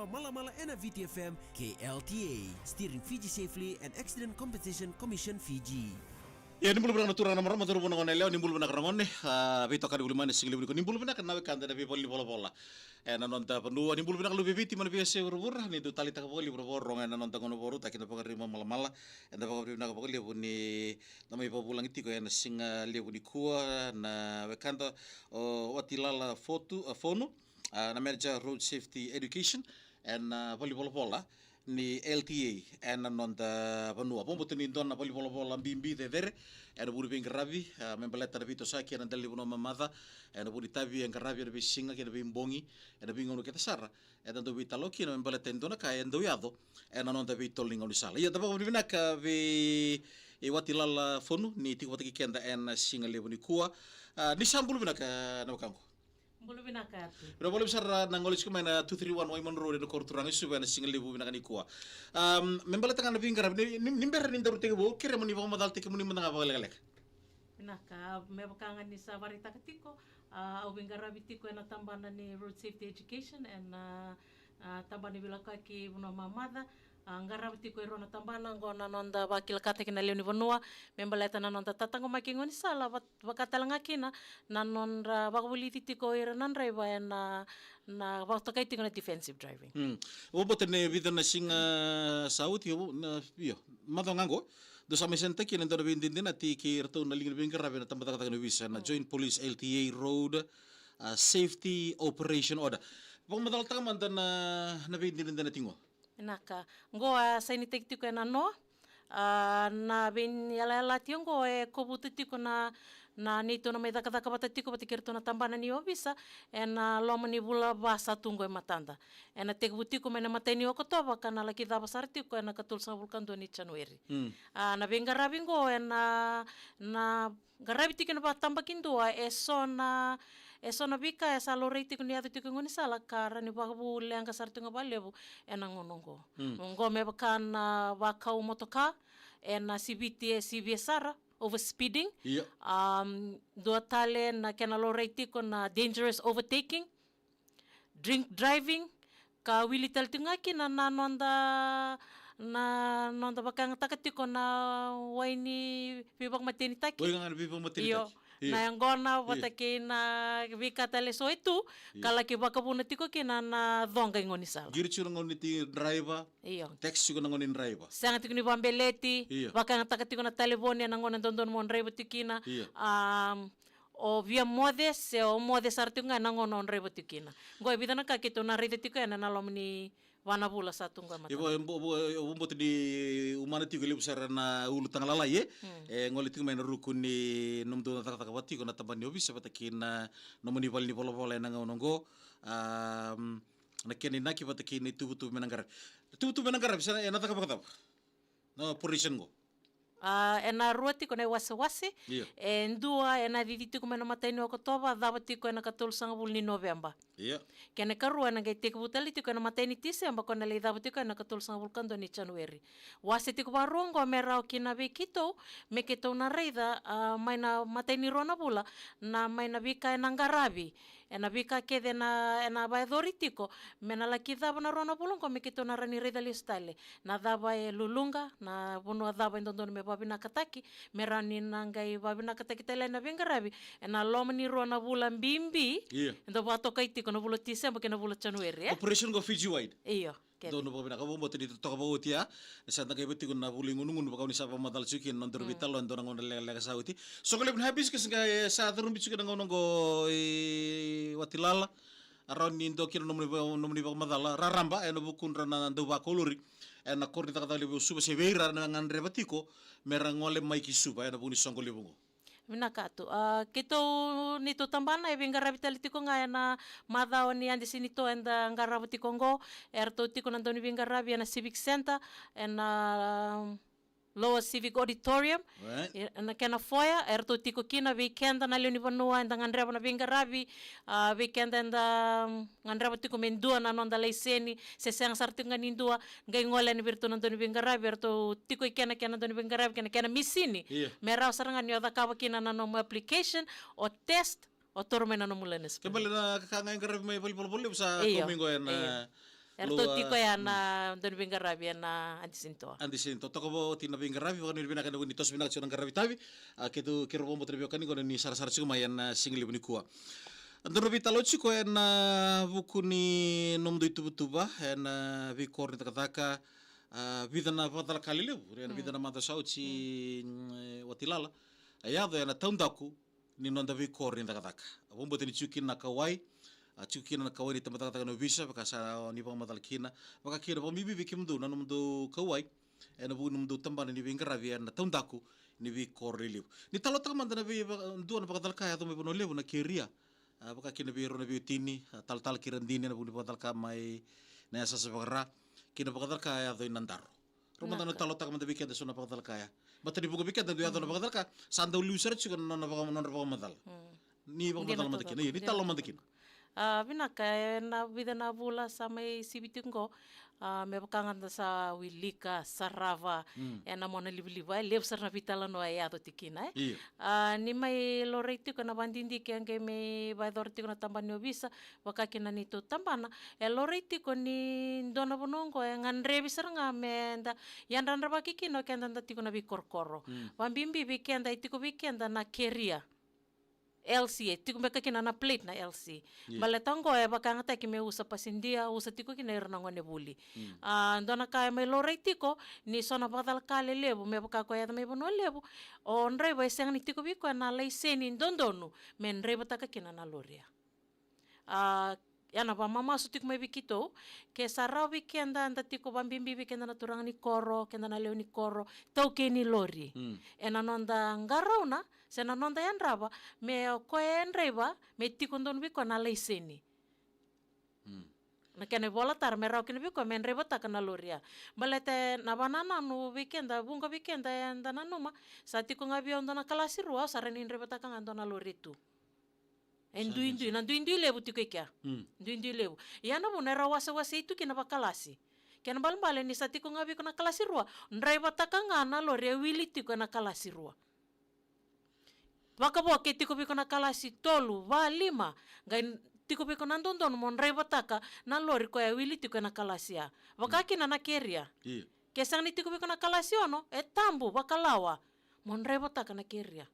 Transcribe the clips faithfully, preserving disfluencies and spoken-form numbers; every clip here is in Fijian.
Malamala ena V T F M, K L T A, Steering Fiji Safely and Accident Compensation Commission Fiji. Ia, ni bula vinaka na turaga, na marama, cauravou, na gone yalewa, ni bula vinaka ragone. A, veitokani voli mai na siga levu nikua, ni bula vinaka na wekada na veivale ni volavola ena noda vanua, ni bula vinaka luve i Viti mai na veiyasai vuravura, ni dau taleitaka vakalevu na vakarorogo ena noda gauna vakarautaki na Vakaribamalamala. Eda vakavinavinaka vakalevu ni na mai vakavulagi tiko ena siga levu nikua na wekada o Watilala Fotu, a, Fonu, a, na Manager Road Safety Education ena, a, valenivolavola ni L T A ena noda vanua. Vakabauta ni dua na valenivolavola bibi cecere ena vuku ni veiqaravi, a, me baleta na veitosoyaki ena dela ni vanua mamaca, ena vuku ni itavi e qaravi ena veisiga kei na veibogi, ena veigauna kece sara eda dau veitalanoa kina me baleta e dua na ka e dau yaco ena noda veitolo ni gaunisala. Ia, da vakavinavinaka vei Watilala Fonu ni tiko vata kei keda ena siga levu nikua. A, ni sa bula vinaka na wekaqu. Bula vinaka, Atu. Vinaka vakalevu sara na gole tiko mai na two three one Waimanu Road ena koro turaga i Suva ena siga levu vinaka nikua. Am, me baleta ga na veiqaravi, ni, ni, ni bera ni daru tekivu, au kerea mo ni vakamacalataki kemuni mada ga vakalekaleka. Vinaka, me vaka ga ni sa vakaraitaka tiko, a, au veiqaravi tiko ena tabana ni Road Safety Education ena, a, tabana ni veilakoyaki vanua mamaca. A, qarava tiko e rua na tabana oqo na noda vakilakataki na lewe ni vanua me baleta na noda tataqomaki gaunisala, va-, vaka tale ga kina na nodra vakavulici tiko ira na draiva ena, na vakatokai tiko na defensive driving. Mm. Au vakabauta ni vica na siga sa oti, au, na, io, macawa ga oqo, dou sa mai senta kina e dua na veidinadinati kei iratou na liga ni veiqaravi ena tabacakacaka ni ovisa, na, mm, Joint Police L T A Road, a, Safety Operation Order. Vakamacalataka mada na, na veidinadinati qo. Vinaka. Qo a sainitaki tiko ena no. A, na veiyalayalati oqo e kovuta tiko na, na neitou na mai cakacaka vata tiko vata kei iratou na tabana ni ovisa ena loma ni vula va sa tu qo e matada. Ena tekivu tiko mai na imatai ni Okotova ka na laki cava sara tiko ena katolusagavulu ka dua ni Janueri. Mm. A, na veiqaravi qo ena, na qaravi tiko ena vakatabakidua e so na, e so na veika e sa laurai tiko ni yaco tiko e gaunisala ka rawa ni vakavu leqa sara tiko ga vakalevu ena gauna oqo. Mm. Oqo me vaka na vakau motoka, ena siviti e sivia sara, overspeeding. Ia. Am, dua tale na kena laurai tiko na dangerous overtaking, drink driving, ka wili tale tiko ga kina na noda, na noda vakayagataka tiko na wai ni veivakamatenitaki. Wai ga ni veivakamatenitaki. Io. Io. Na yaqona, io, vata kei na veika tale so e tu, io, ka laki vakavuna tiko kina na coqa i gaunisala. Qiri tiko na gauna ni draiva. Io. Taxi tiko na gauna ni draiva. Sega tiko ni vakabeleti. Io. Vakayagataka tiko na talevoni ena gauna dodonu mo draiva tiko kina. Io. Am, o via moce, se o moce sara tiko ga ena gauna o draiva tiko kina. Qo e vica na ka keitou na raica tiko ena, ena loma ni va na vula sa tu qo e matada. Io, vo-, vo-, vo-, vakabauta ni umana tiko e levu sara na ulutaga lalai, e? Mm. E gole tiko mai na ruku ni nomudou na cakacaka vata tiko na tabana ni ovisa vata kei na nomuni valenivolavola ena gauna oqo. Am, na kena inaki vata kei na ituvatuva me na qaravi. Ituvatuva me na qaravi, sa ena caka vakacava na operation qo? A, ena rua tiko na iwasewase. Io. E dua ena cici tiko mai na imatai ni Okotova, cava tiko ena katolusagavulu ni Noveba. Io. Kena ikarua ena qai tekivu tale tiko ena imatai ni Tiseba, ka na lai cava tiko ena katolusagavulu ka dua ni Janueri. Wase tiko vakarua oqo me rawa kina vei keitou, me keitou na raica, a, mai na imatai ni rua na vula, na mai na veika ena qaravi. Ena veika kece ena, ena vakayacori tiko, me na laki cava na rua na vula oqo me keitou na rawa ni raica lesu tale na cava e luluqa, na vanua cava e dodonu me vakavinakataki, me rawa ni na qai vakavinakataki tale na veiqaravi ena loma ni rua na vula bibi. Io. E dau vakatokai tiko na vula o Tiseba kei na vula o Janueri, e? Operation qo Fiji wide. Io. Kece. Donu vakavinaka, au vakabauta ni totoka vakaoti ya. Sa da qai vei tiko na vuli gunugunu, vaka o ni sa vakamacala tiko kina na nodaru, mm, veitalanoa ena dua na gauna lekaleka sa oti. Soko levu na hibiscus qai sa curubi tiko na gauna oqo i Watilala. A rawa ni dua kina na nomuni va-, nomuni vakamacala raraba ena vukudra na dauvakauluri ena koro ni cakacaka levu o Suva se vei ira na gadreva tiko me ra gole mai ki Suva ena vuku ni soqo levu oqo. Vinaka Atu. A, keitou, neitou tabana e veiqaravi tale tiko ga ena macawa ni Adi, Sini, Tua eda qarava tiko oqo. Eratou tiko na dauniveiqaravi ena Civic Centre, ena Lower Civic Auditorium. Right. E, ena kena foyer, eratou tiko kina vei keda na lewe ni vanua eda gadreva na veiqaravi, a, vei keda eda, mm, gadreva tiko me dua na noda laiseni, se sega sara tiko ga ni dua, qai gole yani vei iratou na dauniveiqaravi, eratou tiko i kena, kena dauniveiqaravi, kena, kena misini. Io. Me rawa sara ga ni o cakava kina na nomu application, o test, o toro mai na nomu learner's permit. Ke bale na ka ga e qaravi mai valenivolavola levu sa, io, kau mai qo ena, io, Eratou tiko ya na dau ni veiqaravi ena Adi Senitoa. Adi Senitoa. Toka vou oti na veiqaravi, vakanuinui vinaka ena vuku ni toso vinaka tiko na qaravi tavi. A, keitou, keirau vakabauta na veiwekani qo ni sarasara tiko mai ena sigalevu nikua. Dou na veitalanoa tiko ena vuku ni nomudou ituvatuva ena veikoro ni cakacaka, a, vica na vakacalaka lelevu ena vica na macawa sa oti, mm, e, Watilala. E yaco ena taudaku ni noda veikoro ni cakacaka. A, vakabauta ni tiko kina na kauwai, a, tiko kina na kauwai ni tabacakacaka ni ovisa, vaka sa ni vakamacala kina, vaka kina vakabibi vei kemudou na nomudou kauwai ena vuku ni nomudou tabana ni veiqaravi ena taudaku ni veikoro lelevu. Ni talanoataka mada na vei, va, dua na vakacalaka e yaco mai Vanua Levu na keria. A, vaka kina vei rau na veiwatini, a, talatala kei Radini ena vuku ni vakacalaka mai na yasayasa vakara, kei na vakacalaka e yaco i Nadaro. Rau mada na talanoataka mada vei keda so na vakacalaka ya. Baleta ni vuqa vei keda dau yaco na vakacalaka, sa dau liu sara tiko na nona vaka, nodra vakamacala. Mm. Ni vakamacala mada kina, ia, ni talanoa mada kina. A, vinaka, ena vica na vula sa mai sivi tiko qo, a, me vaka ga da sa wilika, sarava, ena mona livaliva, e levu sara na veitalanoa e yaco tiko kina, e. Io. A, ni mai laurai tiko na vakadidike e qai mai vakayacora tiko na tabana ni ovisa, vaka kina neitou tabana, e laurai tiko ni dua na vanua oqo e gadrevi sara ga me da yadravaki kina o keda da tiko na veikorokoro. Mm. Vakabibi vei keda, e tiko vei keda na keria. L C, e tiko beka kina na plate na L C. Io. Baleta oqo e vakayagataki me usa pasidia, usa tiko kina ira na gonevuli. Mm. A, dua na ka e mai laurai tiko, ni so na vakacalaka lelevu, me vaka ko e yaco mai Vanua Levu, o draiva e sega ni tiko vei koya na laiseni dodonu me draivataka kina na lori ya. A, ia na vakamamasu tiko mai vei keitou, ke sa rawa vei keda, da tiko vakabibi vei keda na turaga ni koro, keda na lewe ni koro, taukei ni lori. Mm. Ena noda qarauna, se na noda yadrava, me o koya e draiva, me tiko donu vei koya na laiseni. Mm. Na kena ivola tara, me rawa kina vei koya me draivataka na lori ya. Baleta na vakanananu vei keda, vuqa vei keda eda nanuma, sa tiko ga vei au dua na kalasi rua, au sa rawa ni draivataka ga dua na lori e tu. E duidui, na duidui levu tiko i kea. Mm. Duidui levu. Ia na vuna era wasewasei tu kina vakalasi. Kena ibalebale ni sa tiko ga vei iko na kalasi rua, draivataka ga na lori e wili tiko ena kalasi rua. Vakavo ke tiko vei iko na kalasi tolu, va, lima, qai tiko vei iko na dodonu mo draivataka na lori koya e wili tiko ena kalasi ya. Vaka kina na keria. Io. Ke sega ni tiko vei iko na kalasi ono, e tabu, vakalawa, mo draivataka na keria.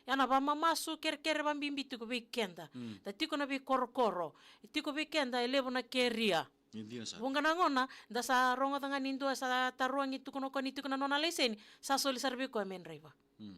Ia na vakamamasu kerekere vakabibi tiko vei keda. Mm. Da tiko na veikorokoro, e tiko vei keda e levu na keria. Ni dina sara. Vuqa na gauna, da sa rogoca ga ni dua sa tarogi, tukuna o koya ni tiko na nona laiseni, sa soli sara vei koya me draiva. Mm.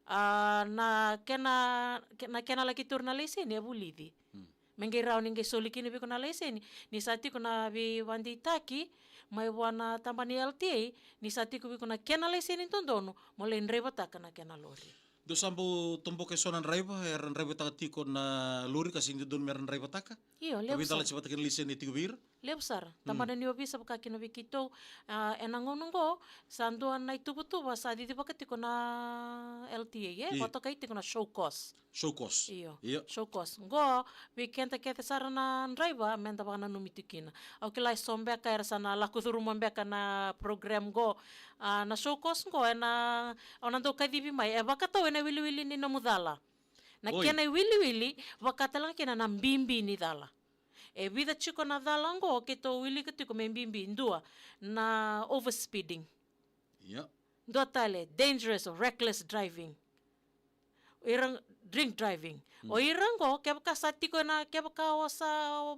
A, na kena, ke-, na kena laki tauri na laiseni e vulici. Mm. Me qai rawa ni qai soli kina vei iko na laiseni, ni sa tiko na veivakadeitaki mai vua na tabana ni L T A, ni sa tiko vei iko na kena laiseni dodonu mo lai draivataka na kena lori. Dou sa bau toboka eso na draiva era draivataka tiko na lori ka sega ni dodonu mera draivataka? Io, levu sara. Ka veicalati vata kei na laiseni e tiko vei ira? Levu sara. Mm. Tabana ni ovisa vaka kina vei keitou, a, ena gauna oqo, sa dua na ituvatuva sa cicivaka tiko na L T A, e? Io. Vakatokai tiko na show cause. Show cause. Io. Io. Show cause. Qo, vei keda kece sara na draiva, meda vakananumi tiko kina. Au kila eso beka era sa na lako curuma beka na program qo. A, na show cause qo, ena, o na dau kacivi mai, e vakatau ena iwiliwili ni nomu cala. Na kena iwiliwili, vaka tale ga kina na bibi ni cala. E vica tiko na cala oqo keitou wilika tiko me bibi, dua, na overspeeding. Ia. Dua tale, dangerous or reckless driving. Ira, drink driving. Mm. O ira oqo, kevaka sa tiko na, kevaka o sa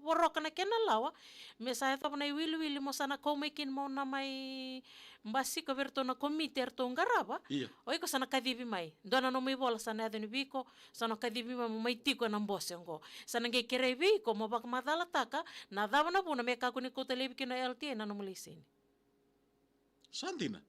voroka na kena lawa, me sa yacova na iwiliwili mo sa na kau mai kina mo na mai basika vei iratou na komiti eratou qarava. Ia. O iko sa na kacivi mai. Dua na nomu ivola sa na yaco ni vei iko, sa na kacivi mai mo mai tiko ena bose oqo. Sa na qai kerei vei iko mo vakamacalataka na cava na vuna me kakua ni kauta laivi kina o L T A na nomu laiseni. Sa dina.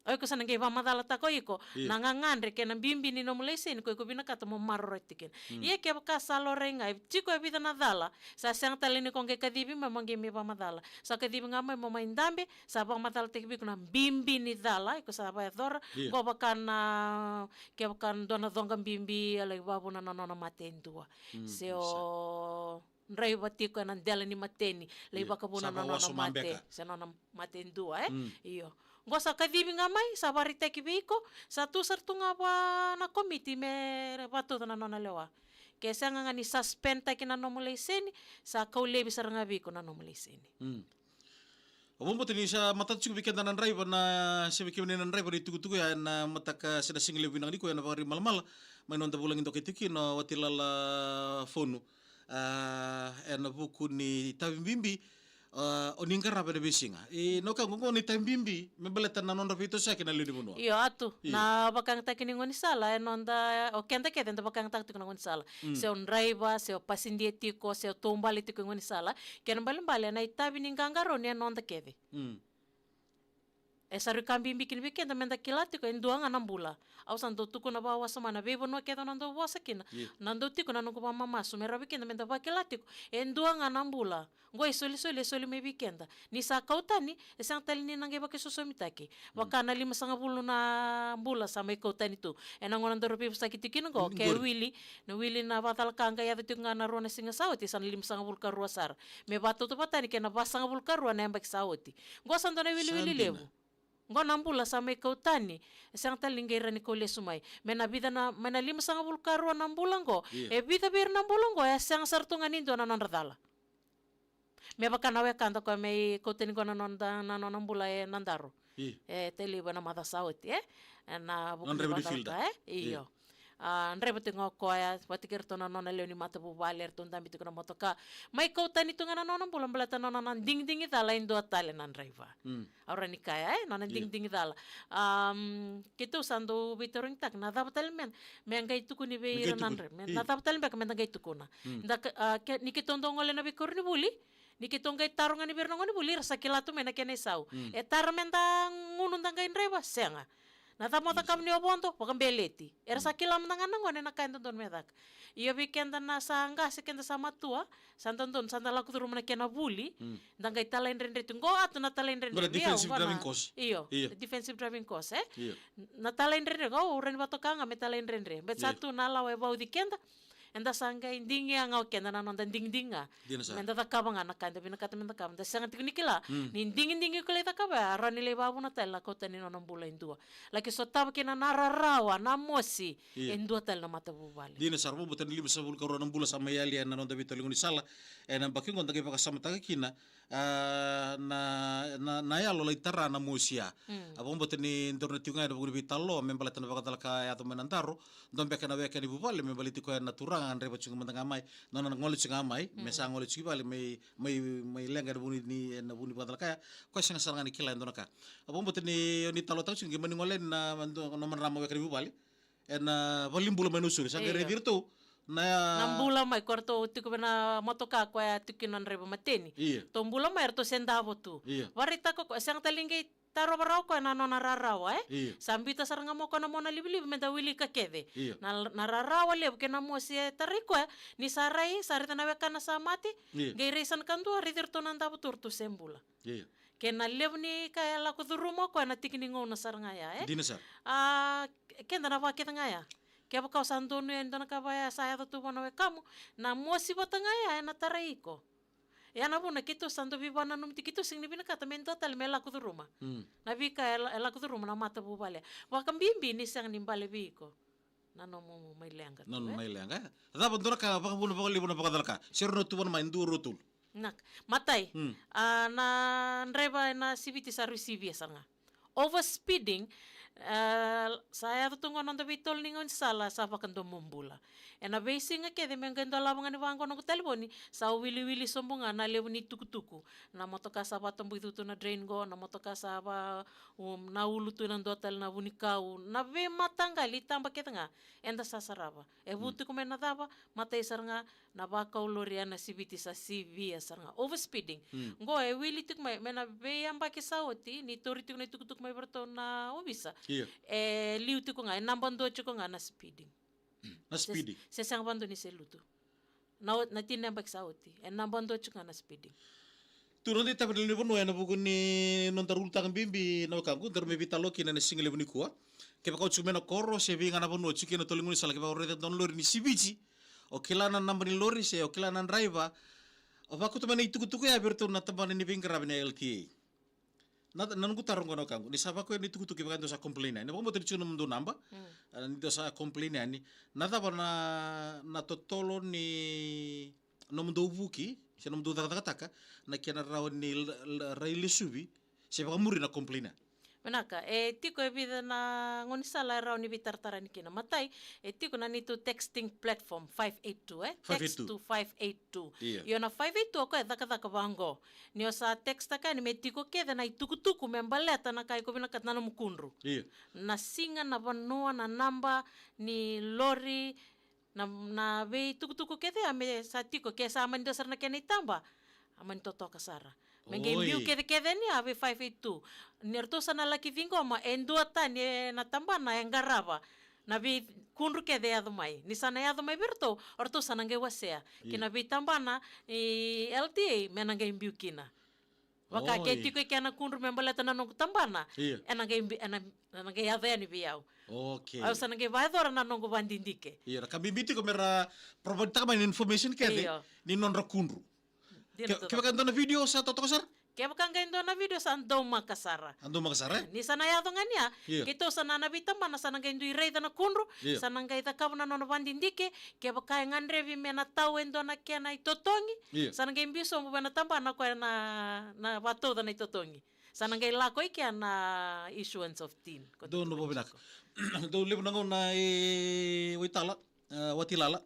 O iko sa na qai vakamacalataka o iko, io, na gagadre kei na bibi ni nomu laiseni ko iko vinakata mo maroroya tiko kina. Mm. Ia kevaka sa laurai ga, e tiko e vica na cala, sa sega tale ni ko qai kacivi mai mo qai mai vakamacala. Sa kacivi ga mai mo mai dabe, sa vakamacalataki vei iko na bibi ni cala, iko sa vakayacora, io, qo vaka na, kevaka dua na coqa bibi, e lai vakavuna na nona mate e dua. Mm, se o draiva tiko ena dela ni mateni, lai vakavuna na nona mate, se nona mate e dua, e? Mm. Io. Qo sa kacivi ga mai, sa vakaraitaki vei iko, sa tu sara tu ga vua na komiti me vakatauca na nona lewa. Ke sega ga ni suspend taki na nomu laiseni, sa kau laivi sara ga vei iko na nomu laiseni. Mm. Au vakabauta ni sa matata tiko vei keda na draiva na, se vei kemuni na draiva ni tukutuku ya ena mataka se na siga levu vinaka nikua ena Vakarimalamala, mai noda vulagi dokai tiko kina o Watilala Fonu. A, ena vuku ni itavi bibi, a, o ni qarava ena veisiga. E, na wekaqu, qo na itavi bibi me baleta na nodra veitosoyaki na lewe ni vanua. Io, Atu. Io. Na vakayagataki ni gaunisala, e noda, o keda kece eda vakayagataka tiko na gaunisala. Mm. Se o draiva, se o pasidia tiko, se o taubale tiko e gaunisala. Kena ibalebale, na itavi ni qaqarauni e noda kece. Mm. E sa rui ka bibi kina vei keda meda kila tiko e dua ga na bula. Au sa dau tukuna vakawasoma na veivanua kece au na dau vosa kina. Io. Na dau tiko na noqu vakamamasu me rawa vei keda meda vakila tiko e dua ga na bula. Qo e solisoli, e soli mai vei keda. Ni sa kau tani, e sega tale ni na qai vakaisosomitaki. Mm. Vaka na limasagavulu na bula sa mai kau tani tu. Ena gauna daru veivosaki tiko kina qo, ke wili, na wili na vakacalaka qai yaco tiko ga na rua na siga sa oti, sa na limasagavulu ka rua sara. Me vakatautauvata tani kei na vasagavulu ka rua na yabaki sa oti. Qo sa dua na wiliwili levu. Qo na bula sa mai kau tani, e sega tale ni qai rawa ni kau lesu mai. Me na vica na, mai na limasagavulu ka rua na bula qo, io, e vica vei ira na bula qo, e sega sara tu ga ni dua na nodra cala. Me vaka na wekada koya mai kau tani qo na nona, na nona bula e Nadaro. Io. E, tei levu ena macawa sa oti, e? Ena vuku ni draiva ni vakacalaka, e? Io. Io. A, draiva tiko ga o koya, vata kei iratou na nona lewe ni matavuvale, eratou dabe tiko na motoka. Mai kau tani tu ga na nona bula, baleta na nona digidigi cala e dua tale na draiva. Mm. Au rawa ni kaya, e? Nona digidigi cala. Am, keitou sa dau veitarogitaka, na cava tale me, me qai tukuni vei ira na draiva. Me, na cava tale beka meda qai tukuna. Mm. Da ka, a, ke, ni keitou dau gole na veikoronivuli, ni keitou qai taro ga ni vei ira na gonevuli, ira sa kila tu mai na kena isau. Mm. E tara meda gunu da qai draiva, sega. Na cava mo cakava ni o vodo, vakabeleti. Era sa kila mada ga na gone na ka e dodonu me caka. Io vei keda na sa qase, keda sa matua, sa dodonu, sa da lako curuma na kena vuli, mm, da qai talaidredre tu. Qo Atu na talaidredre. Qo na defensive driving course. Io, io, defensive driving course, e? Io. Na talaidredre, qo au rawa ni vakatoka ga me talaidredre. Baleta sa tu na lawa e vauci keda, eda sa qai digia ga o keda na noda digidigi ga. Dina sara. Meda cakava ga na ka eda vinakata meda cakava. Da sega tiko ni kila, mm, ni digidigi ko lai cakava ya, a rawa ni lai vakavuna tale na kau tani na nona bula e dua. Laki sotava kina na rarawa, na mosi, io, e dua tale na matavuvale. Dina sara, vakabauta ni limasagavulu ka rua na bula sa mai yali ena noda veitalia ni sala. Ena yabaki qo da qai vakasamataka kina, a, na, na, na yalo lai tara na mosi ya. Mm. A, vakabauta ni daru na tiko ga ena vuku ni veitalanoa me baleta na vakacalaka e yaco mai Nadaro, dua beka na weka ni vuvale me baleti koya na turaga, draiva tiko mada ga mai, nona gole tiko ga mai, me sa gole tiko i vale, mai, mai, mai leqa ena vuku ni, ena vuku ni vakacalaka ya, koya sega sara ga ni kila e dua na ka. A, vakabauta ni, ni talanoataka tiko, qai mani gole na, na, na marama weka ni vuvale ena valenibula mai Nausori, sa qai raici iratou na, na bula mai, ko ratou tiko vei na motoka koya tiko kina na draiva mateni. Io. Ratou bula mai, ratou se davo tu. Io. Vakaraitaka ko, sega tale ni qai tarova rawa o koya na nona rarawa, e? Io. Sa biuta sara ga mai o koya na mona livaliva meda wilika kece. Io. Na, na rarawa levu kei na mosi e tarai koya, ni sa rai, sa raica na wekana sa mate, io, qai rai sa na kadua, raici iratou na davo tu, ratou se bula. Io. Kei na levu ni ka e lako curuma o koya na tiki ni gauna sara ga ya, e? Dina sara. A, keda na vakece ga ya. Kevaka o sa donuya e dua na ka vaya sa yaco tu vua na wekamu, na mosi vata ga ya ena tarai iko. Ya na vuna keitou sa dau veivakananumi tiko, keitou sega ni vinakata me dua tale me lako curuma. Mm. Na veika e la-, e lako curuma na matavuvale. Vakabibi ni sega ni bale vei iko na nomu mai leqa tu, e? Na nomu mai leqa, e? Cava dua na ka vakavuna vakalevu na vakacalaka? Se rau na tuvana mai dua, rua, tolu. Na ka, matai, mm, a, na draiva ena siviti sa rui sivia sara ga. Overspeeding, e, sa yaco tu ga na noda veitolo ni gaunisala sa vakadomobula. Ena veisiga kece me qai dolava ga ni vaqo noqu talevoni, sa wiliwili sobu ga na levu ni tukutuku. Na motoka sa vakatabui tu na drain qo, na motoka sa va, um, na ulu tu na dua tale na vunikau. Na veimataqali itaba kece ga eda sa sarava. E vu tiko mai na cava, matai sara ga, na vakau lori ena siviti sa sivia sara ga. Overspeeding. Mm. Qo e wili tiko mai, mai na veiyabaki sa oti, ni tauri tiko na itukutuku mai vei iratou na ovisa. Io. E liu tiko ga, e naba dua tiko ga na speeding. Na speeding. Se, se sega vakadua ni se lutu. Na o-, na tini na yabaki sa oti. E naba dua tiko ga na speeding. Tu na noda itavi ni lewe ni vanua ena vuku ni noda ulutaga bibi na wekaqu, daru mai veitalanoa kina ena siga levu nikua. Kevaka o tiko mai na koro, se vei ga na vanua o tiko kina, tolo ni gaunisala, kevaka o raica e dua na lori ni siviti, o kila na naba ni lori, se o kila na draiva, o vakauta mai na itukutuku ya vei iratou na tabana ni veiqaravi na L T A. Na, na noqu taro qo na wekaqu, ni sa vaka koya ni tukutuku, kevaka dou sa complain yani, vakabauta ni tiko nomudou naba. Mm. Ah, ni dou sa complain yani, na cava na, na totolo ni nomudou vuki se nomudou cakacakataka na kena rawa ni la, la, rai lesuvi se vakamuri na complain? Vinaka, e tiko e vica na gaunisala e rawa ni veitaratara yani kina. Matai, e tiko na neitou texting platform five eight two, e? Five eight two. Text to five eight two. Io. Io, na five eight two o koya e cakacaka vaqo. Ni o sa textaka yani me tiko kece na itukutuku me baleta na ka iko vinakata na nomu kudru. Io. Na siga, na vanua, na naba ni lori, na, na veitukutuku kece ya me sa tiko, ke sa mani dua sara na kena itaba, a mani totoka sara. Me qai biu kecekece yani a vei five eight two. Ni ratou sa na laki ciqoma e dua tani e na tabana e qarava na veikudru kece e yaco mai. Ni sa na yaco mai vei ratou, o ratou sa na qai wasea ki na veitabana i L T A me na qai biu kina. Vaka ke tiko i kena kudru me baleta na noqu tabana, io, e na qai bi-, e na, e na qai yaco yani vei au. Okay. Au sa na qai vakayacora na noqu vakadidike. Io, na ka bibi tiko me ra provide-taka mai na information kece, io, ni nodra kudru. Dina. Ke, totoka. Kevaka e dua na video sa totoka sara? Kevaka qai dua na video sa daumaka sara. A daumaka sara, e? Ni sa na yaco ga ni ya, io, keitou sa na, na veitabana sa na qai dui raica na kudru, io, sa na qai cakava na nona vakadidike, kevaka e gadrevi me na tau e dua na kena itotogi, io, sa na qai biu sobu vei na tabana koya na, na vakatauca na itotogi. Sa na qai lako i kea na issuance of tin. Dou na vavinaka. Dou levu na gauna e waitala, e, watilala.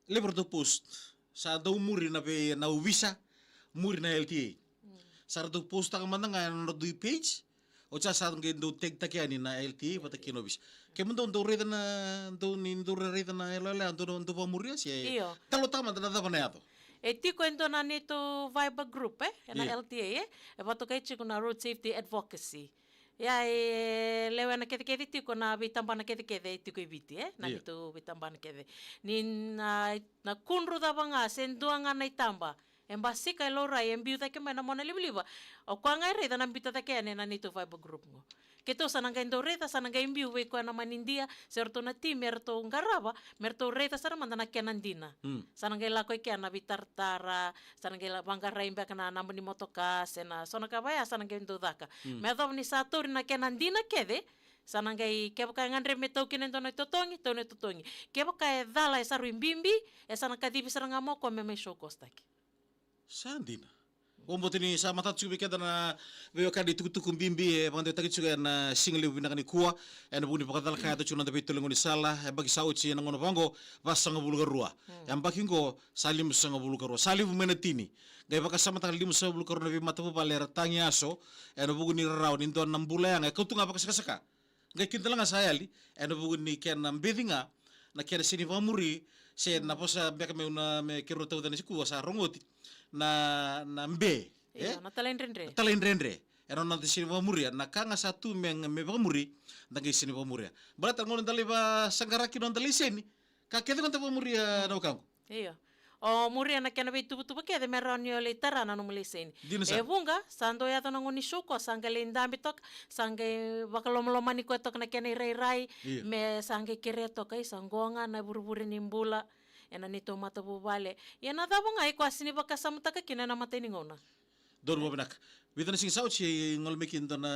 Levu ratou post. Sa dou muri na vei na ovisa, muri na L T A. Mm. Sa ratou post-taka mada ga ena nodra dui page. Oti sa, sa qai dou tag-taki yani na L T A vata kei na ovisa. Kemudou dou raica na, dou ni dou raica na yaloyalo ya, dou, dou vakamuria se? Io. Talotaka mada na cava na yaco. E tiko e dua na neitou Viber group, e? Ena, io, L T A, e? E vakatokai tiko na Road Safety Advocacy. Ia e lewena kecekece tiko na veitabana kecekece e tiko i Viti, e? Na, io, neitou veitabana kece. Ni na, na kudru cava ga se dua ga na itaba e basika, e laurai, e biu cake mai na mona livaliva, o koya ga e raica na biuta cake yani ena neitou Viber group qo. Keitou sa na qai dau raica, sa na qai biu vei koya na manidia se ratou na timi eratou qarava, me ratou raica sara mada na kena dina. Mm. Sa na qai lako i kea na veitaratara, sa na qai la vaqarai beka na naba ni motoka se na so na ka vaya, sa na qai dau caka. Mm. Me yacova ni sa tauri na kena dina kece, sa na qai, kevaka e gadrevi me tau kina e dua na itotogi, tau na itotogi. Kevaka e cala, e sa rui bibi, e sa na kacivi sara ga mai o koya me mai show cause-taki. Sa dina. Vakabauta ni sa matata tiko vei keda na veiwekani tukutuku bibi e vakadewataki tiko ena siga levu vinaka nikua, ena vuku ni vakacalaka e yaco tiko na noda veitolo ni gaunisala, e yabaki sa oti ena gauna vaqo, vasagavulu ka rua. Hmm. E yabaki qo, sa limasagavulu ka rua. Sa levu mai na tini. Qai vakasamataka limasagavulu ka rua na veimatavuvale era tagi yaso, ena vuku ni rarawa ni dua na bula yaga e kau tu ga vakasakasaka. Qai kidala ga sa yali, ena vuku ni kena beci ga na kena sega ni vakamuri, se na vosa beka meu na, me keirau tauca ena siku sa rogo oti, na, na be, io, e? Na talaidredre. Na talaidredre. Ena nona sega ni vakamuria, na ka ga sa tu me, me vakamuri, da qai sega ni vakamuria. Baleta na gauna da lai vasaqara kina noda laiseni, ka kece ga da vakamuria, na wekaqu. Io. O muria na kena veituvatuva kece me rawa ni o lai tara na nomu laiseni. Dina sara. E vuqa, sa dau yaco na gauna ni show cause, sa qai lai dabe toka, sa qai vakalomalomani koya toka na kena irairai, io, me sa qai kerea toka, i sa qo ga na vurevure ni bula ena neitou matavuvale. Ia na cava ga iko a sega ni vakasamataka kina ena imatai ni gauna? Donu vakavinaka. Vica na siga sa oti, e gole mai kina e dua na,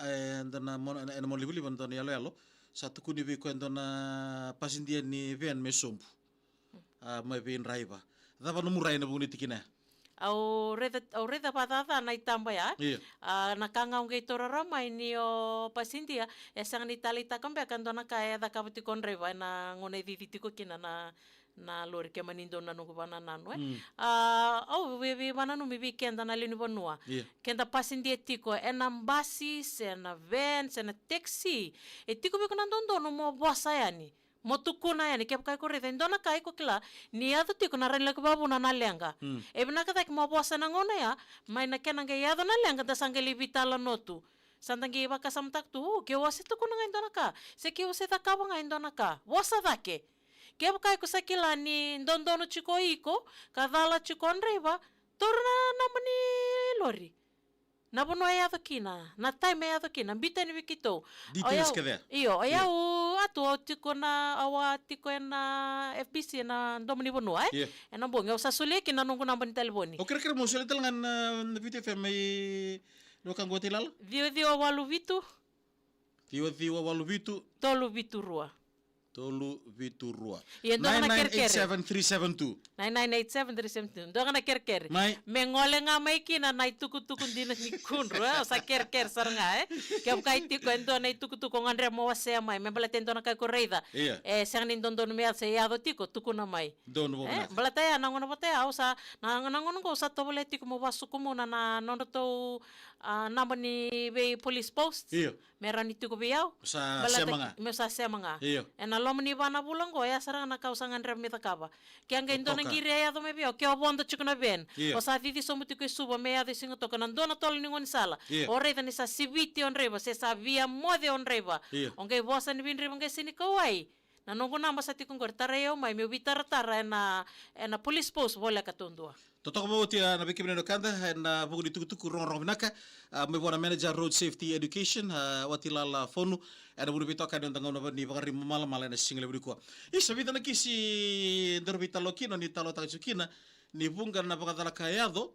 e, dua na mona, ena mona livaliva, dua na iyaloyalo. Sa tukuni vei koya e dua na pasidia ni van me sobu. A, mai vei draiva. Cava nomu rai ena vuku ni tikina ya? Au raica, au raica vakacaca na itaba ya. Io. A, na ka ga au qai taura rawa mai ni o pasidia e sega ni taleitaka beka e dua na ka e cakava tiko o draiva ena gauna e cici tiko kina na, na lori, ke mani donu na noqu vakanananu, e. Mm. A, au via, via vakananumi vei keda na lewe ni vanua. Io. Keda pasidia tiko ena basi, se na van, se na taxi. E tiko vei iko na dodonu mo vosa yani. Mo tukuna yani, kevaka iko raica e dua na ka iko kila ni yaco tiko na rawa ni laki vakavuna na leqa. Mm. E vinaka cake mo vosa ena gauna ya, mai na kena qai yaco na leqa da sa qai lai veitalanoa tu. Sa da qai vakasamataka tu, o, keu a se tukuna ga e dua na ka, se keu a se cakava ga e dua na ka. Vosa cake. Kevaka iko sa kila ni dodonu tiko o iko, ka cala tiko o draiva, taura na naba ni lori. Na vanua e yaco kina, na time e yaco kina, biuta yani vei keitou. Details kece ya. Io, o yau, atu, au tiko na, au a tiko ena F B C ena domo ni vanua, e? Io. Ena bogi, au sa solia kina na noqu naba ni talevoni. Au kerekere mo solia tale ga na, na Viti F M mai, Vaka qo, Tilala? Ciwa ciwa walu vitu. Ciwa ciwa walu vitu. Tolu vitu rua. Tolu vitu rua. Ia, dua na kerekere. Nine nine eight seven three seven two. Nine nine eight seven three seven two. Dua ga na kerekere. Mai. Me gole ga mai kina na itukutuku dina ni kudru, e? O sa kerekere sara ga, e? Kevaka e tiko e dua na itukutuku o gadreva mo wasea mai, me baleta e dua na ka iko raica. Ia. E sega ni dodonu me yaco, se yaco tiko, tukuna mai. Donu, e, vakavinaka. Baleta ya na gauna vata ya, au sa, na, na gauna qo au sa tovolea tiko mo vasukumuna na nodratou, a, naba ni vei police post. Io. Me rawa ni tiko vei au. Sa sema ga. Baleta meu sa sema ga. Io. Ena loma ni va na vula qo, ya sara ga na ka au sa gadreva me cakava. Ke a qai dua na qiri e yaco mai vei au, ke o vodo tiko na van. Io. O sa cici sobu tiko e Suva me yaco e Sigatoka, na dua na tolo ni gaunisala. Io. O raica ni sa siviti o draiva, se sa via moce o draiva. Io. O qai vosa ni veidraiva qai se ni kauai. Na noqu naba sa tiko qori, tarai au mai meu veitaratara ena, ena police post voleka taudua. Totoka vakaoti, a, na vei kemuni na wekada ena vuku ni tukutuku rogorogo vinaka. A, mai vua na Manager Road Safety Education, a, o Tilala Fonu, ena vuku ni veitokani eda gauna ni vakarimi malamala ena siga levu nikua. Isa, vica na kisi daru veitalanoa kina, ni talanoataka tiko kina, ni vuqa na vakacalaka e yaco,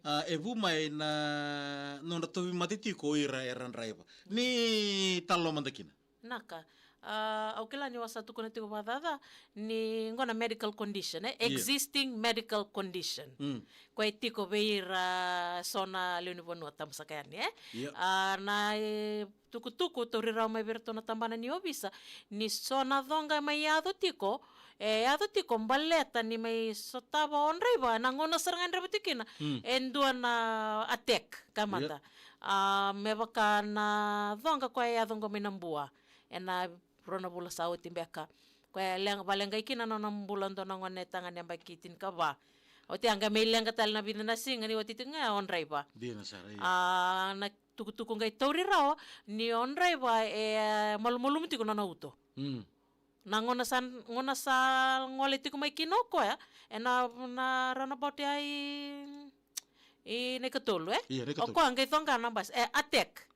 a, e vu mai na nodra tauvimate tiko o ira era draiva. Ni talanoa mada kina. Naka. A, au kila ni au sa tukuna tiko vakacaca ni qo na medical condition, e? Io. Existing medical condition. Mm. Koya e tiko vei ira so na lewe ni vanua, tabu saka yani, e? Io. A, na, e, tukutuku tauri rawa mai vei iratou na tabana ni ovisa ni so na coqa mai yaco tiko, e yaco tiko baleta ni mai sotava o draiva, na gauna sara ga e draiva tiko kina, mm, e dua na attack, ka mata. Io. A, me vaka na coqa koya e yaco qo mai Nabua ena rua na vula sa oti beka. Koya e leqa, valeqai kina na nona bula dua na gone tagane yabaki tinikava. Oti ya qai mai leqa tale na vica na siga ni oti tiko ga o draiva. Dina sara, io. A, na tukutuku qai tauri rawa ni o draiva e malumalumu tiko na nona uto. Mm. Na gauna sa, gauna sa gole tiko mai kina o koya, ena, na roundabout ya i, i Naikatolu, e? Io, Naikatolu. O koya qai coqa na basi, e, attack.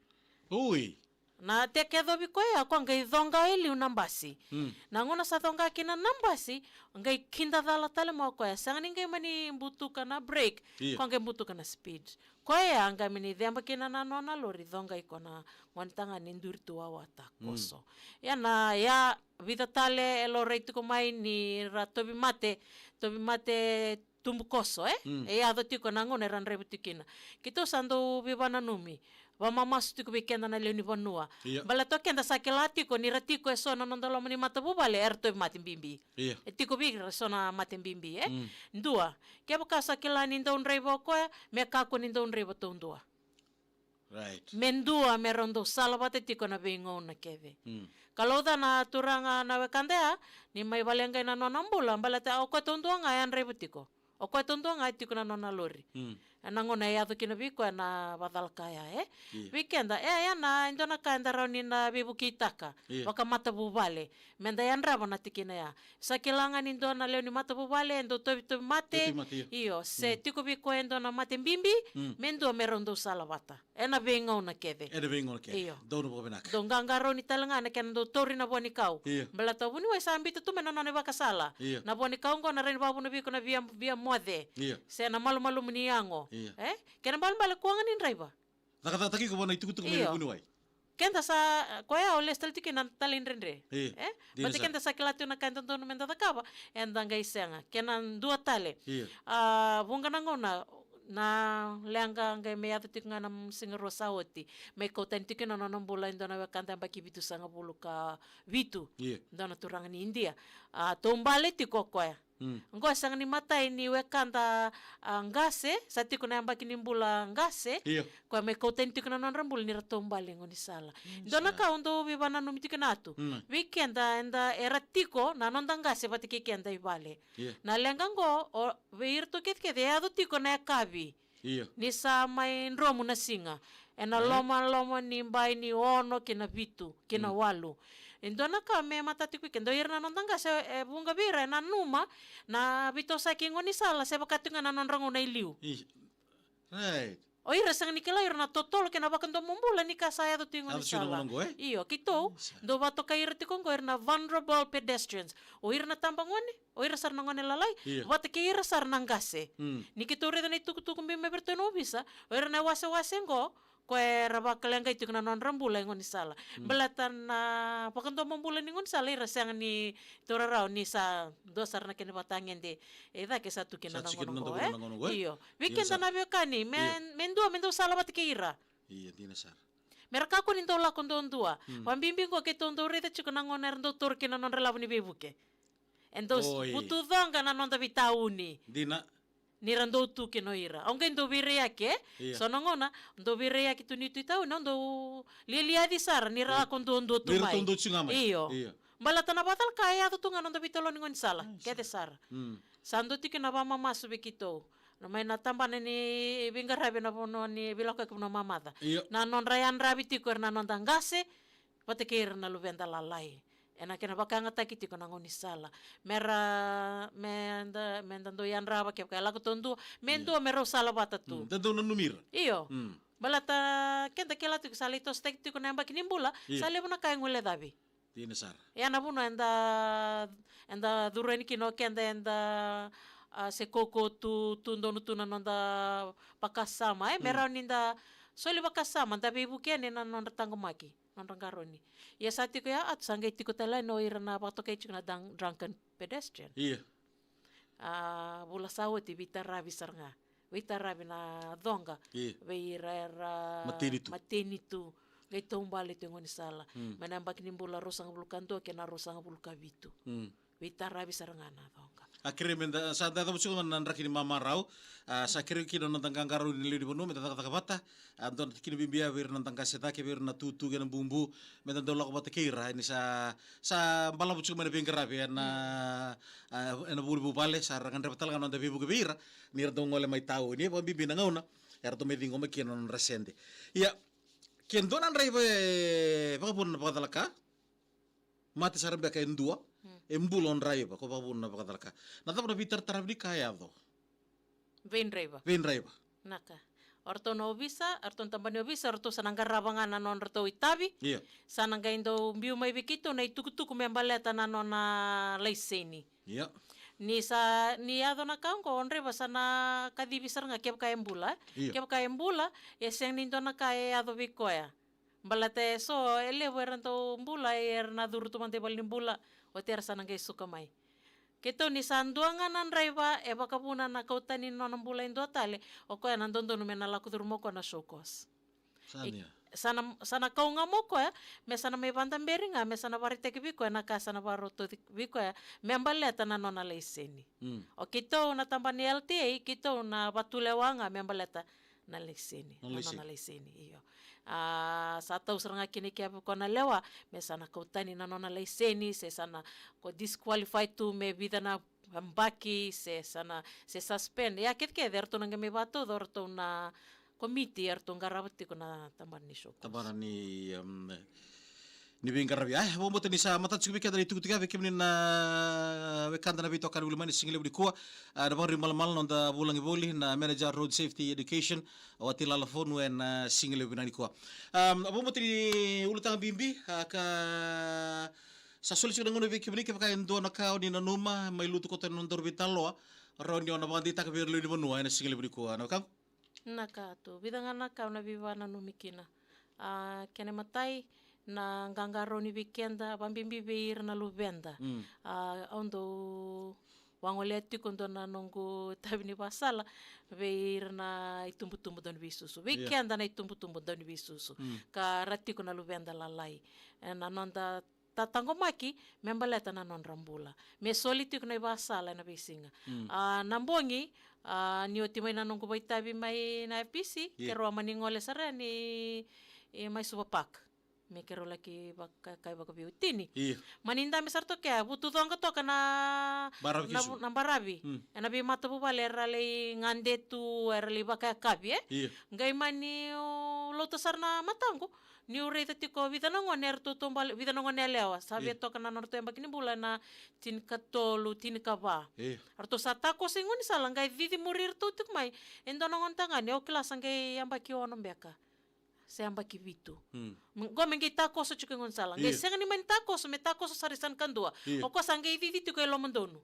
Ui. Na attack e yacovi koya, o koya qai coqa e liu na basi. Mm. Na gauna sa coqa kina na basi, qai kidacala tale mai o koya, sega ni qai mani butuka na brake, io, o koya qai butuka na speed. Koya qai mani ceba kina na nona lori, coqa iko na gone tagane, duri tu wawa, takoso. Mm. Ia na, ia vica tale e laurai tiko mai ni ra tauvimate, tauvimate tubukoso, e? Mm. E yaco tiko na gauna era draiva tiko kina. Keitou sa dau veivakananumi, vakamamasu tiko vei keda na lewe ni vanua. Io. Baleta o keda sa kila tiko ni ra tiko e so na noda loma ni matavuvale era tauvimate bibi. Io. E tiko vei ira so na mate bibi, e? Mm. Dua, kevaka sa kila ni dau draiva o koya, me kakua ni dau draiva taudua. Right. Me dua me rau dau salavata tiko na veigauna kece. Mm. Kalouca na turaga na wekada ya, ni mai valeqai na nona bula, baleta o koya taudua ga e a draiva tiko. O koya taudua ga e tiko na nona lori. Mm. Ena gauna e yaco kina vei koya na vakacalaka ya, e? Io. Vei keda, e, ya na, e dua na ka eda rawa ni na veivukitaka. Io. Vakamatavuvale. Meda yadrava na tikina ya. Sa kila ga ni dua na lewe ni matavuvale e dau tauvimate. Tauvimate, io. Io, se, mm, tiko vei koya e dua na mate bibi, mm, me dua me rau dau salavata. Ena veigauna kece. Ena veigauna kece. Io. Donu vakavinaka. Dau qaqarauni tale ga na kena dau tauri na vua ni kau. Io. Baleta o vuniwai sa biuta tu mai na nona ivakasala. Io. Na vua ni kau qo na rawa ni vakavuna vei iko na via, via moce. Io. Se na malumalumu ni yago. Io. E? Kena ibalebale koya ga ni draiva. Cakacakataki iko vua na itukutuku mai, io, vuniwai. Keda sa, koya au lesu tale tiko kina na talaidredre. Io. E? Dina sara. Baleta keda sa kila tu na ka e dodonu meda cakava, eda qai sega. Kena dua tale. Io. A, vuqa na gauna, na leqa qai mai yaco tiko ga na siga rua sa oti. Mai kau tani tiko kina na nona bula e dua na wekada yabaki vitusagavulu ka vitu. Io. Dua na turaga ni Idia. A, taubale tiko o koya. Mm. Qo e sega ni matai ni wekada, a, qase, sa tiko na yabaki ni bula qase. Io. Koya mai kau tani tiko na nodra bula ni ra taubale e gaunisala. Mm, dua na ka au dau veivakananumi tiko kina tu. Mm. Vei keda, eda, era tiko na noda qase vata kei keda i vale. Io. Na leqa qo, o, vei iratou kecekece, e yaco tiko na yakavi. Io. Ni sa mai dromu na siga. Ena, right, lomaloma ni bai ni ono ki na vitu, ki na, mm, walu. E dua na ka me matata tiko vei keda, o ira na noda qase, e, vuqa vei ira e nanuma na veitosoyaki e gaunisala, se vaka tiko ga na nodra gauna i liu. I-, right. O ira sega ni kila o ira na totolo kei na vakadomobula ni ka sa yaco tiko e gaunisala. Yaco tiko na gauna qo, e? Io, keitou, isa, dau vakatokai ira tiko qo ira na vulnerable pedestrians. O ira na tabagone, o ira sara na gone lalai, io, vata kei ira sara na qase. Mm. Ni keitou raica na itukutuku bibi mai vei iratou na ovisa, o ira na iwasewase qo, koya era vakaleqai tiko na nodra bula e gaunisala. Baleta na vakadomobula ni gaunisala, ira sega ni taura rawa ni sa dua sara na kena vatagede e cake sa tu kina na gauna oqo, e? Io. Vei keda na veiwekani, me, me dua, me dau sala vata kei ira. Ia, dina sara. Me ra kakua ni dau lako duadua. Vabibi oqo keitou dau raica tiko na gauna era dau taura kina na nodra lavo ni veivuke. E dau vutucoqa na noda veitauni. Dina. Ni ra dau tu kina o ira. Au qai dau veiraiyaki, e? Ia. So na gauna, dau veiraiyaki tu ni tu i tauni, au dau lialiaci sara ni ra lako duadua tu mai. Ni ra dau tu ga mai. Io. Io. Baleta na vakacalaka e yaco tu ga na noda veitaloni gaunisala. Kece sara. Sa dau tiko na vakamamasu vei keitou. Na mai na tabana ni veiqaravi na vanua ni veilakoyaki vanua mamaca. Io. Na nodra yadravi tiko era na noda qase, vata kei ira na luveda lalai. Ena kena vakayagataki tiko na gaunisala. Me ra, me da, me da dau yadrava kevaka e lako taudua, me dua me rau sala vata tu. Da dau nanumi ira. Io. Baleta keda kila tiko sa lai tosotaki tiko na yabaki ni bula, sa levu na ka e guilecavi. Dina sara. Ia na vanua eda, eda curu yani kina o keda eda, a, se kaukaua tu, tu donu tu na noda vakasama, e, me rawa ni da soli vakasama, da veivuke yani na nodra taqomaki, nodra qarauni. Ia sa tiko ya, a, sa qai tiko tale yani o ira na vakatokai tiko na dang-, drunken pedestrian. Ia. A, vula sa oti veitaravi sara ga. Veitaravi na coqa. Ia. Vei ira era mateni tu. Mateni tu. Qai taubale tu e gaunisala. Mai na yabaki ni bula ruasagavulu ka dua kei na ruasagavulu ka vitu. Veitaravi sara ga na coqa. A kerei me da, sa da yaco tiko ga na draki ni mamarau. A, sa kerei kina na noda qaqarauni na lewe ni vanua, me da cakacaka vata. A, dua na tikina bibi ya vei ira na noda qase cake, vei ira na tutu kei na bubu. Me da dau lako vata kei ira. Ni sa, sa balavu tiko mai na veiqaravi, ena, a, ena vuli vuvale, sa ra gadreva tale ga na noda veivuke vei ira. Ni ra dau gole mai tauni, vakabibi na gauna era dau mai ciqoma kina na nodra sede. Ia, ke dua na draiva e vakavuna na vakacalaka, mate sara beka e dua, e bula o draiva ko vakavuna na vakacalaka. Na cava na veitarataravi ni ka e yaco? Vei draiva. Vei draiva. Na ka. O ratou na ovisa, o ratou na tabana ni ovisa, o ratou sa na qarava ga na nodratou itavi. Ia. Sa na qai dau biu mai vei keitou na itukutuku me baleta na nona laiseni. Ia. Ni sa, ni yaco na ka oqo, o draiva sa na kacivi sara ga kevaka e bula, e? Ia. Kevaka e bula, e sega ni dua na ka e yaco vei koya. Baleta e so, e levu era dau bula, era na curu tu mada i valenibula, oti era sa na qai suka mai. Keitou ni sa dua ga na draiva, e vakavuna na kau tani na nona bula e dua tale, o koya na dodonu me na lako curu mai o koya na show cause. Sa na, sa na kau ga mai o koya, me sa na mai vakadaberi ga, me sa na vakaraitaki vei koya na ka sa na vakarau tauci vei koya, me baleta na nona laiseni. O keitou na tabana ni L T A, keitou na vakatulewa ga, me baleta na laiseni, na nona laiseni, io. A, sa tau sara ga kina i ke vei koya na lewa, me sa na kau tani na nona laiseni, se sa na ko disqualify tu me vica na yabaki, se sa na, se suspend. Ia kecekece, eratou na qai mai vakatauca o ratou na komiti, eratou qarava tiko na tabana ni show cause. Tabana ni, em, ni veiqaravi. Ai, vakabauta ni sa matata tiko vei keda na itukutuku ya vei kemuni na wekada na veitokani vuli mai na sigalevu nikua. A, na vakarau malamala noda vulagi voli na manager road safety education, o Ati Lala Fonu, ena sigalevu vinaka nikua. Am, vakabauta ni ulutaga bibi, a, ka sa soli tiko na gauna vei kemuni, kevaka e dua na ka o ni nanuma mai lutu koto ena nodaru veitaloa, rawa ni o na vakadeitaka vei ira lewe ni vanua ena sigalevu nikua, na wekaqu? Na ka tu, vica ga na ka au na veivakananumi kina. A, kena imatai, na qaqarauni vei keda, vakabibi vei ira na luveda. A, au dau vagolea tiko dua na noqu itavi ni vakasala vei ira na itubutubu dau ni veisusu. Vei keda na itubutubu dau ni veisusu. Ka ra tiko na luveda lalai. E, na noda tataqomaki me baleta na nodra bula. Me soli tiko na ivakasala ena veisiga. A, na bogi, a, ni oti mai na noqu vakaitavi mai na F B C, keirau a mani gole sara yani, e, mai Suva Park. Me keirau laki vaka, kai vakaveiwatini. Io. Mani dabe sara toka, vutucoqa toka na baravi na, na baravi. Ena veimatavuvale era lai gade tu, era lai vakayakavi, e? Io. Qai mani o lauta sara na mataqu. Niu raica tiko vica na gone eratou taubale, vica na gone yalewa, sa via toka na nodratou yabaki ni bula ena tinikatolu, tinikava. Eratou sa takoso i gaunisala, qai cici muri iratou tiko mai e dua na gone tagane, au kila sa qai yabaki ono beka se yabaki vitu. Qo me qai takoso tiko i gaunisala. Qai sega ni mani takoso, me takoso sara i Sanikadua. O koya sa qai cici tiko e Lomadonu.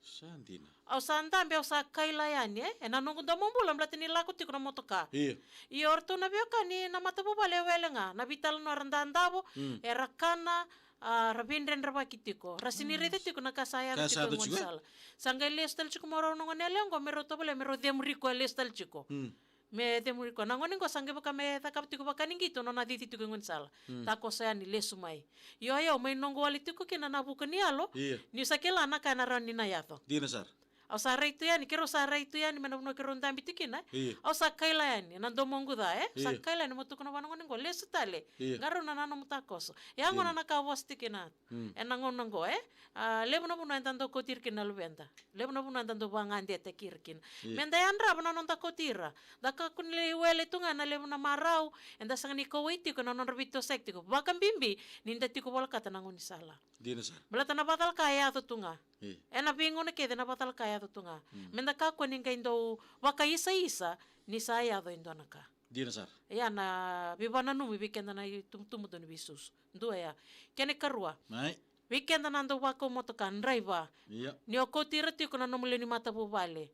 Sa dina. Au sa dabe, au sa kaila yani, e? E na noqu domobula, baleta ni lako tiko na motoka. Io. Io, o ratou na veiwekani na matavuvale e wele ga, na veitalanoa era dadavo, mm, era kana, a, ra veidredrevaki tiko. Ra sini, mm, raica tiko na ka sa yaco, ka tiko sa yaco e tiko, e? Gaunisala. Sa qai lesu tale tiko mai o rau na gone yalewa qo, me rau tovolea, me rau cemuri koya lesu tale tiko. Mm. Me cemuri koya. Na gone qo sa qai vaka me cakava tiko vaka ni qito nona cici tiko e gaunisala. Mm. Takoso yani lesu mai. Io, io, mai noqu wale tiko kina na vuka ni yalo. Io. Niu sa kila na ka ena rawa ni na yaco. Dina sara. Au sa rai tu yani, keirau sa rai tu yani, mai na vanua keirau dabe tiko kina. Io. Au sa kaila yani, na domoqu ca, e? Sa, io, kaila yani, meu tukuna vua na gone qo, lesu tale. Io. Qarauna na nomu takoso. Ia gona, io, na ka au vosa tiko kina. Mm. Ena gauna qo, e? A, levu na vanua eda dau kauti ira kina na luveda. Levu na vanua eda dau vakagadetaki ira kina. Io. Meda yadrava na noda kauti ira. Da kakua ni wele tu ga na levu na marau, eda sega ni kauwai tiko na nodra veitosoyaki tiko. Vakabibi ni da tiko volekata na gaunisala. Dina sara. Baleta na vakacalaka e yaco tu ga. Io. Ena veigauna kece na vakacalaka e yaco tu ga. Mm. Meda kakua ni qai dau vakaisaisa ni sa yaco e dua na ka. Dina sara. Ia na veivakananumi vei keda na itubutubu dau ni veisusu. Dua ya. Kena ikarua. Mai. Vei keda na dau vakau motoka, draiva. Ia. Ni o kauti ira tiko na nomu lewe ni matavuvale,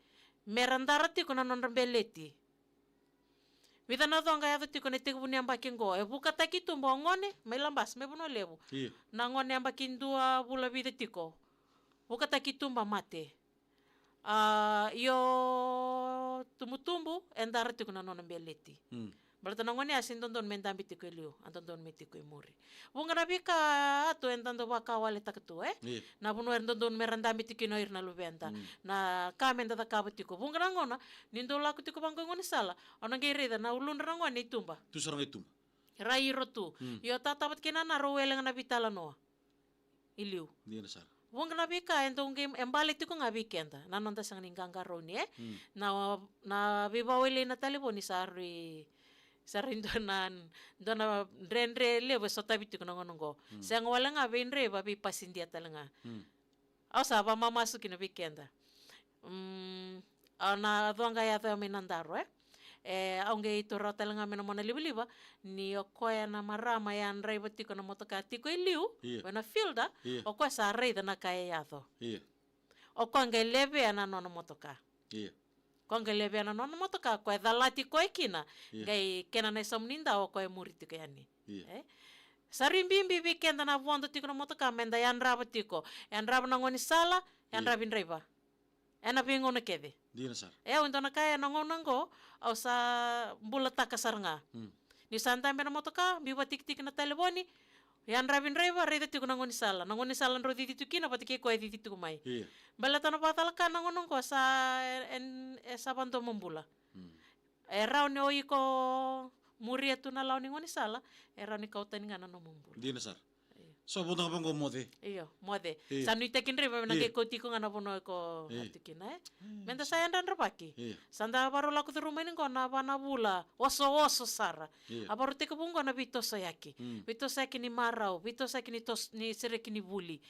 mera dara tiko na nodra beleti. Vica na coqa e yaco tiko na itekivu ni yabaki qo. E vukataki i tuba o gone mai Labasa, mai Vanua Levu. Ia. Na gone yabaki dua vula vica tiko. Vukataki i tuba, mate. A, io, tubutubu e dara tiko na nona beleti. Mm. Baleta na gone a sega ni dodonu me dabe tiko e liu, a dodonu me tiko e muri. Vuqa na veika, a, tu eda dau vakawaletakia tu, e? Io. Na vanua era dodonu mera dabe tiko kina o ira na luveda. Mm. Na ka meda cakava tiko. Vuqa na gauna, ni dau lako tiko vaqo i gaunisala, o na qai raica na uludra na gone i tuba. Tu sara ga i tuba. Ra iro tu. Mm. Io, tata vata kei nana rau wele ga na veitalanoa i liu. Dina sara. Vuqa na veika e dau qai, e bale tiko ga vei keda na noda sega ni qaqarauni, e? Mm. Na, na veivakawelei na talevoni sa rui, sa rui dua na, dua na dredre levu e sotavi tiko na gauna qo. Mm. Sega wale ga vei draiva, vei pasidia tale ga. Mm. Au sa vakamamasu kina vei keda. Mm, au na coqa yaco mai Nadaro, e? E, au qai taura tale ga mai na mona livaliva ni o koya na marama e a draiva tiko na motoka tiko e liu, io, o na fielder, io, o koya sa raica na ka e yaco. Io. O koya qai levea na nona motoka. Io. Koya qai levea na nona motoka, koya calati koya kina. Io. Qai kena na isamu ni dau, o koya e muri tiko yani. Io. E? Sa rui bibi vei keda na vodo tiko na motoka, meda yadrava tiko. Yadrava na gaunisala, io, yadravi draiva. Ena veigauna kece. Dina sara. E, au e dua na ka ena gauna qo, au sa bulataka sara ga. Mm. Niu sa dabe na motoka, biu vakatikitiki na talevoni, yadravi draiva, raica tiko na gaunisala. Na gaunisala drau cici tiko kina, vata kei koya e cici tiko mai. Io. Baleta na vakacalaka na gauna qo sa, e, e, e sa vadomobula. Mm. E rawa ni o iko muria tu na lawa ni gaunisala, e rawa ni kau tani ga na nomu bula. Dina sara. Io. So vodo ga vaqo, moce. Io, moce. Io. Sa nuitaki draiva me na, io, qai kauti iko ga na vanua iko, io, a tu kina, e? Mm. Meda sa yadradravaki. Io. Sa da vakarau lako curuma yani qo na va na vula osooso sara. Io. A vakarau tekivu qo na veitosoyaki. Mm. Veitosoyaki ni marau, veitosoyaki ni tos-, ni sereki ni vuli.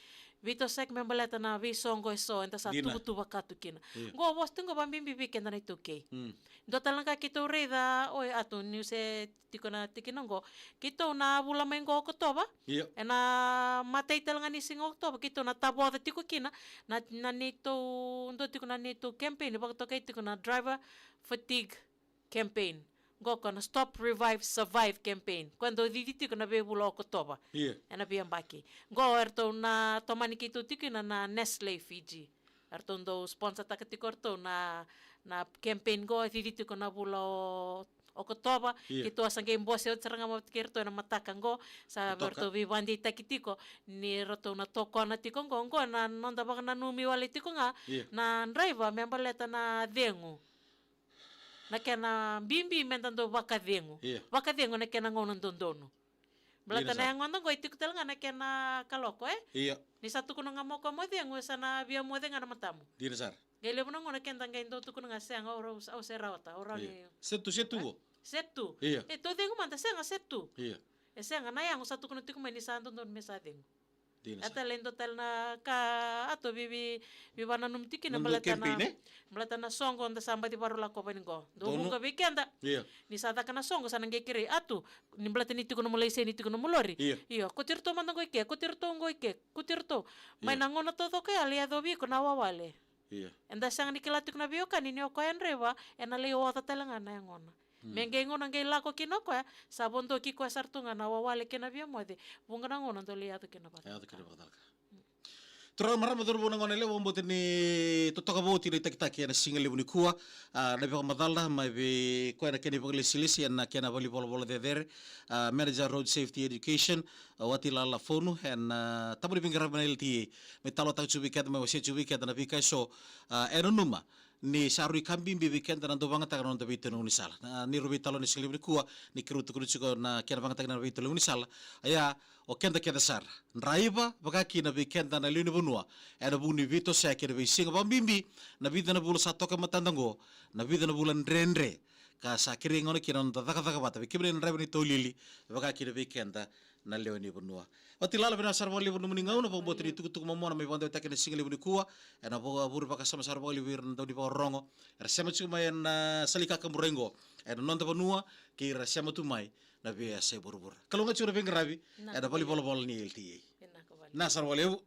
Veitosoyaki me baleta na veisoqo eso eda sa, dina, tuvatuva ka tu kina. Io. Qo vosa tu qo vakabibi vei keda na iTaukei. Mm. Dua tale na ka keitou raica, oi, a tu niu se tiko na tikina qo. Keitou na vula mai qo Okotova. Io. Ena imatai tale ga ni siga Okotova, keitou na tavoca tiko kina na, na neitou, dua tiko na neitou campaign, vakatokai tiko na driver fatigue campaign. Qo ko na Stop, Revive, Survive campaign. Ko e dau cici tiko na veivula Okotova. Io. Ena veiyabaki. Qo eratou na tomani keitou tiko kina na Nestle Fiji. Eratou dau sponsor taka tiko eratou na, na campaign qo, cici tiko na vula o Okotova. Io. Keitou a sa qai bose oti sara ga mai vata kei iratou ena mataka qo. Sa, mataka, eratou veivakadeitaki tiko ni ratou na tokona tiko qo. Qo na noda vakananumi wale tiko ga, io, na draiva me baleta na cegu. Na kena bibi meda dau vakacegu. Io. Vakacegu na kena gauna dodonu. Baleta, io, na sara, yagoda qo e tiko tale ga na kena kaloko, e? Io. Ni sa tukuna ga mo koya mo cegu, e sa na via moce ga na matamu. Dina sara. Qai levu na gauna keda qai dau tukuna ga, sega, au rau, au se rawata, au rawa, io, ni, se tu, se tu, e? Qo. Se tu. Io. E, tou cegu mada, sega, se tu. Io. E sega, na yago sa tukuna tiko mai ni sa dodonu me sa cegu. Dina sara. E tale, dua tale na ka, a, tou vei, vei, veivakananumi tiko kina, na baleta na, campaign, e? Baleta na soqo da sa baci vakarau lakova yani qo. Donu. Dau vuqa vei keda. Io. Ni sa caka na soqo, sa na qai kerei, a tu, ni baleta ni tiko nomu laiseni, tiko nomu lori. Io. Io, kauti iratou mada qo i ke, kauti iratou qo i ke, kauti iratou. Mai, io, na gauna taucoko ya e yacovi iko na wawale. Eda sega ni kila tiko na veiwekani ni o koya e draiva, ena lai oca tale ga na yagona. Me qai gauna qai lako kina o koya, sa vodoki koya sara tu ga na wawale kei na via moce. Vuqa na gauna dau lai yaco kina vakacalaka. Turaga, marama, cauravou, na gone yalewa, vakabauta ni totoka vou oti na itakitaki ena siga levu nikua. A, na vakamacala mai vei koya na kena ivakalesilesi ena kena valenivolavola cecere, a, Manager Road Safety Education, a, Watilala Fonu, ena, a, taba ni veiqaravi na L T A. Me talanoataka tiko vei keda, me wasea tiko vei keda na veika eso, a, e nanuma ni sa rui ka bibi vei keda na dau vakayagataka na noda veitau ni sala. Na, ni rau veitalanoa ena siga levu nikua, ni keirau tukuna tiko na kena vakayagataki na veitau ni sala. Ia, o keda kece sara, draiva, vaka kina vei keda na lewe ni vanua, ena vuku ni veitosoyaki ena veisiga, vakabibi na vica na vula sa toka e matada oqo, na vica na vula dredre ka sa kerei gauna kina na noda cakacaka vata, vei kemuni na draiva ni taulili, vaka kina vei keda na lewe ni vanua. Watilala, vinaka sara vakalevu na nomuni gauna, vakabauta ni tukutuku momona mai vakadewataki ena siga levu nikua, ena vakavure vakasama sara vakalevu vei ira na dau ni vakarorogo era sema tiko mai ena, a, sala ni kakaburaki oqo ena noda vanua, kei ira sema tu mai na veiyasai vuravura. Kalougata tiko na veiqaravi ena valenivolavola ni L T A. Vinaka vakalevu.